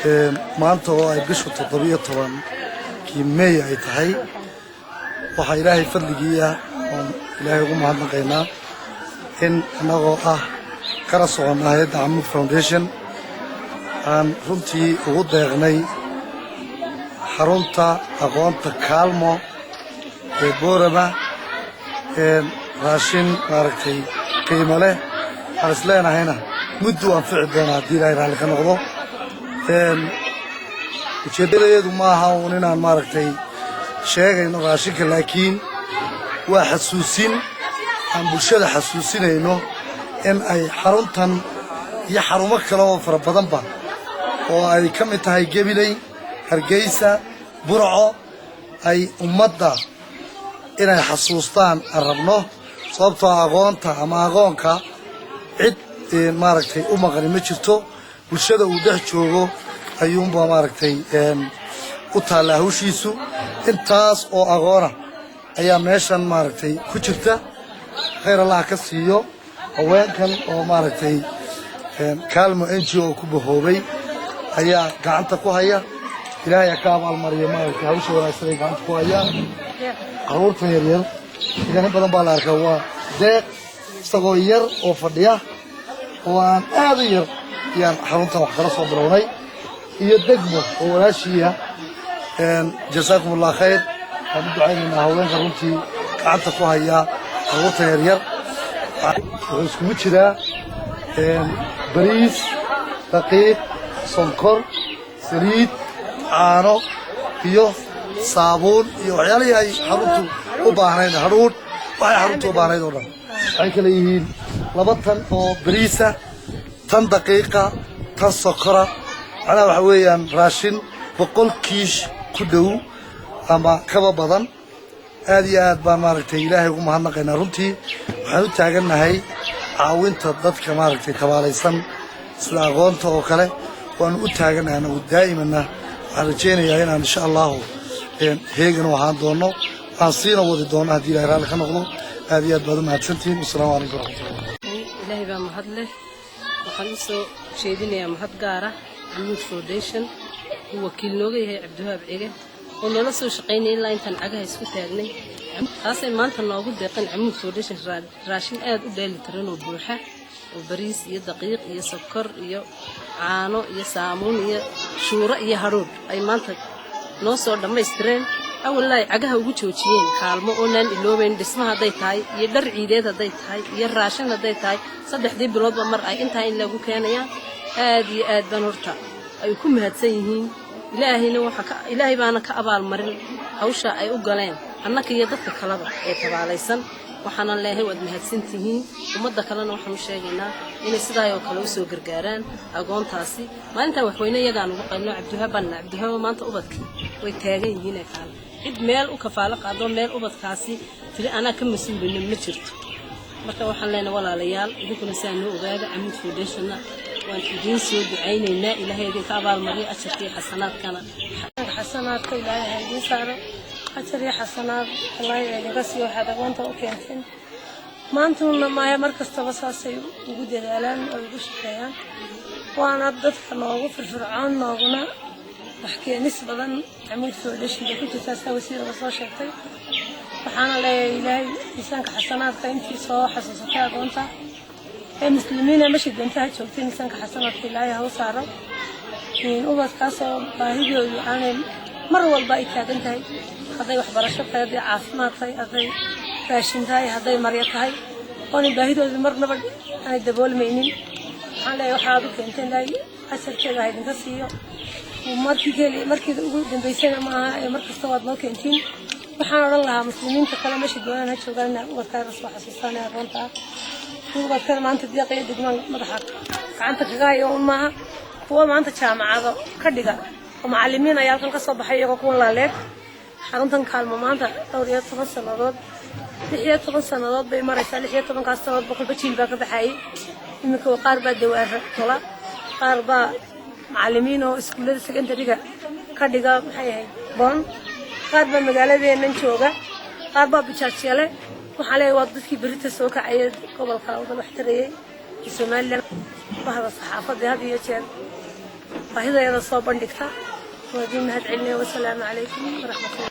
Maanta oo ay bishu 17-kii Meey ay tahay, waxaa Ilaahay fadligii ah oon Ilaahay ugu mahadnaqaynaa in innagoo ah kala soconna hay-adda Camuud Foundation aan runtii ugu deeqnay xarunta aqoonta Kaalmo ee Boorama raashin maaragtay qiimo leh. Waxaan is leenahayna mudduu anfici doonaa haddii Ilaahay raalli ka noqdo. Ujeeddadeedu maaha uun inaan maaragtay sheegayno raashinka, laakiin waa xasuusin aan bulshada xasuusinayno in ay xaruntan iyo xarumo kale oo fara badanba oo ay ka mid tahay Gebiley, Hargeysa, Burco ay ummadda inay xasuustaan aan rabno, sababtoo aqoonta ama aqoonka cid maaragtay u maqani ma jirto. Bulshada uu dhex joogo ayuunbaa maaragtay u taallaa hawshiisu. Intaas oo aqoona ayaa meeshan maaragtay ku jirta. Khayr Allah ka siiyo haweenkan oo maaragtay Kaalmo NGO ku bahoobay ayaa gacanta ku haya. Ilaahay ha ka abaalmariyo maaragtay hawsha wanaagsan ay gacanta ku hayaan. Carruurtan yaryar idan in badan baa la arkaa. Waa Deeq isagoo yar oo fadhiya oo aan aad u yar ayaan xaruntan wax kala soo bilownay, iyo Degmo oo walaashiiya. Jasaakum Allah khayr. Waxaan u ducaynaynaa haweenka runtii gacanta ku haya carruurtan yaryar. Wuxuu iskugu jiraa bariis, daqiiq, sonkor, saliid, caano iyo saabuun iyo waxyaalihii ay xaruntu u baahnayd, hadhuudh, waxay xaruntu u baahnayd oo dhan. Waxay kale yihiin laba tan oo bariisa, tan daqiiqa, tan sokora. Macnaha waxa weeyaan raashin 100 kiish ku dhow ama kaba badan. Aad iyo aad baan maaragtay Ilaahay ugu mahadnaqaynaa. Runtii waxaan u taagannahay caawinta dadka maaragtay tabaalaysan sida aqoonta oo kale. Waanu u taagannahay anagu daa'imana. Waxaan rajaynayaa inaan insha Allahu heegan u ahaan doono, aan siina wadi doono haddii Ilahay raalli ka noqdo. Aad iyo aad baad u mahadsantihiin. Wasalaamu calaykum waraxmatullah. Ilaahay baa mahad leh. Waxaan u soo jeedinayaa mahad gaar ah Camuud Foundation, uu wakiil nooga yahay Cabdiwahaab Cige, oo noola soo shaqaynaya ilaa intaan cagaha isku taagnay. Taasay maanta noogu deeqeen Camuud Foundation raashin aad u dheeli tiran oo buuxa, oo bariis iyo daqiiq iyo sokor iyo caano iyo saamuun iyo shuuro iyo hadhuudh ay maanta noo soo dhammaystireen. Awalna ay cagaha ugu joojiyeen Kaalmo oonaan iloobayn, dhisma hadday tahay iyo dhar ciideed hadday tahay iyo raashin hadday tahay, saddexdii biloodba mar ay intaa in lagu keenayaan. Aad iyo aad baan horta ay ku mahadsan yihiin. Ilaahayna waxa ka Ilaahay baana ka abaalmarin hawsha ay u galeen annaka iyo dadka kaleba ee tabaalaysan. Waxaanan leeyahay waad mahadsantihiin. Ummadda kalena waxaan u sheegaynaa inay sidaa oo kale usoo gargaaraan agoontaasi. Maalintaan waxweyne iyagaan ugu qaylno Cabdiwahaab baanna. Cabdiwahaab, maanta ubadkii way taagan yihiin ee kaale cid meel u kafaalo qaado, meel ubadkaasi tiri anaa ka mas-uulina ma jirto. Marka waxaan leenahay, walaalayaal, idinkuna sidaa noo ogaada. Camuud Foundationna waan idiin soo ducaynaynaa. Ilaahay idinka abaalmariyo ajarka iyo xasanaadkana. Xasanaadka Ilaahay ha idiin saaro, ajar iyo xasanaad Allah idinka siiyo waxaad agoonta u keenteen. Maantuna maaya, mar kastaba saasay ugu dadaalaan oo ugu shaqeeyaan, waana dadka noogu firfircoon nooguna wax keenis badan. Camuud Foundation bay ku jirtaa, saa wasiiraba soo sheegtay. Waxaana leeyahay Ilaahay miisaanka xasanaadka intii soo xasuusatay agoonta ee muslimiina meesha doontaha joogtay, miisaanka xasanaadka Ilaahay ha u saaro. Ubadkaasoo baahidoodu aanay mar walba ay taagan tahay, hadday waxbarasho tahay, hadday caafimaad tahay, hadday raashin tahay, hadday maryo tahay, oonay baahidoodu marnaba aanay daboolmaynin. Waxaan leeyahay waxaad u keenteen Ilaahay ajarkeeda ha idinka siiyo. Markii keli markii ugu dambeysayna ma aha ee mar kasta waad noo keentiin. Waxaan odhan lahaa muslimiinta kale meesha doonaan ha joogaan inay ubadkaa soo xasuustaan ee aqoonta ah. Ubadkan maanta Deeqiyo Degmaan madaxa gacanta kaga hayo un maaha. Kuwa maanta jaamacado ka dhiga oo macalimiin ayaa halkan ka soo baxay iyagoo kuwan laaleeg. Xaruntan Kaalmo maanta dhowr iyo toban sannadood, 16 sannadood bay maraysaa. 16-kaas sannadood boqolba jiil baa ka baxayay. Iminka qaar baa dawaara tola, qaar baa macalimiin oo iskuullada secondary-ga ka dhiga, maxay ahayd boon, qaar baa magaaladeennan jooga, qaar baa bajaajyale. Waxaa leeyahay waa dadkii berita soo kacaya gobolka Awdal wax tarayay iyo Somaliland. Bahda saxaafadda had iyo jeer Baahidayada soo bandhigta. Waa idiin mahad celinaya. Wasalaamu calaykum waraxmatullah.